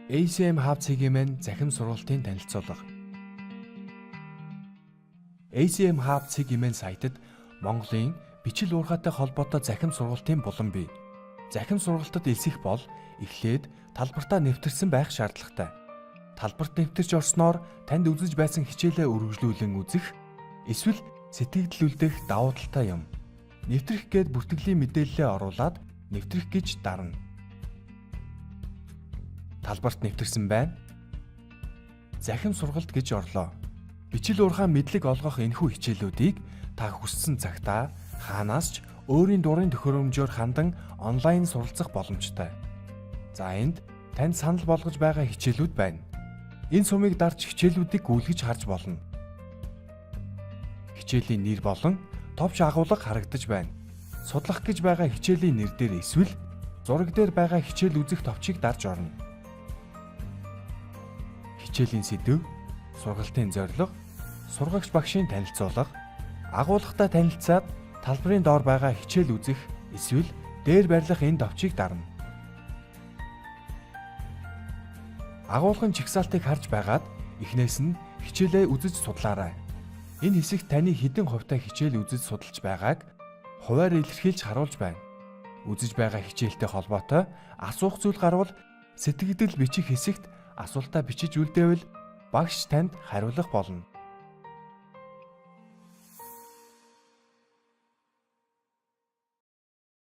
ACM Hub цэгийн захим сургалтын танилцуулга. ACM Hub цэг mn сайтад Монголын бичил уурхайтай холбоотой захим сургалтын булан бий. Захим сургалтад элсэх бол эхлээд талбартаа нэвтэрсэн байх шаардлагатай. Талбарт нэвтэрч орсноор танд үзэж байсан хичээлээ үргэлжлүүлэн үзэх эсвэл сэтгэгдэл үлдээх давуу талтай юм. Нэвтрэх гээд бүртгэлийн мэдээллээ оруулаад нэвтрэх гэж дарна. Талбарт нэвтэрсэн байна. Захим сургалт гэж орлоо. Бичил уурхай мэдлэг олгох энэхүү хичээлүүдийг та хүссэн цагтаа хаанаас ч өөрийн дурын төхөөрөмжөөр хандан онлайн суралцах боломжтой. За, энд танд санал болгож байгаа хичээлүүд байна. Энэ сумыг дарж хичээлүүдийг гүйлгэж харж болно. Хичээлийн нэр болон товч агуулга харагдаж байна. Судлах гэж байгаа хичээлийн нэр дээр эсвэл зураг дээр байгаа хичээл үзэх товчийг дарж орно. Хичээлийн сэдэв, сургалтын зорилго, сургагч багшийн танилцуулга, агуулгатай танилцаад талбарын доор байгаа хичээл үзэх эсвэл дээр байрлах энэ товчийг дарна. Агуулгын жагсаалтыг харж байгаад эхнээс нь хичээлээ үзэж судлаарай. Энэ хэсэгт таны хэдэн хувьтай хичээл үзэж судалж байгааг хувиар илэрхийлж харуулж байна. Үзэж байгаа хичээлтэй холбоотой асуух зүйл гарвал сэтгэгдэл бичих хэсэгт асуултаа бичиж үлдээвэл багш танд хариулах болно.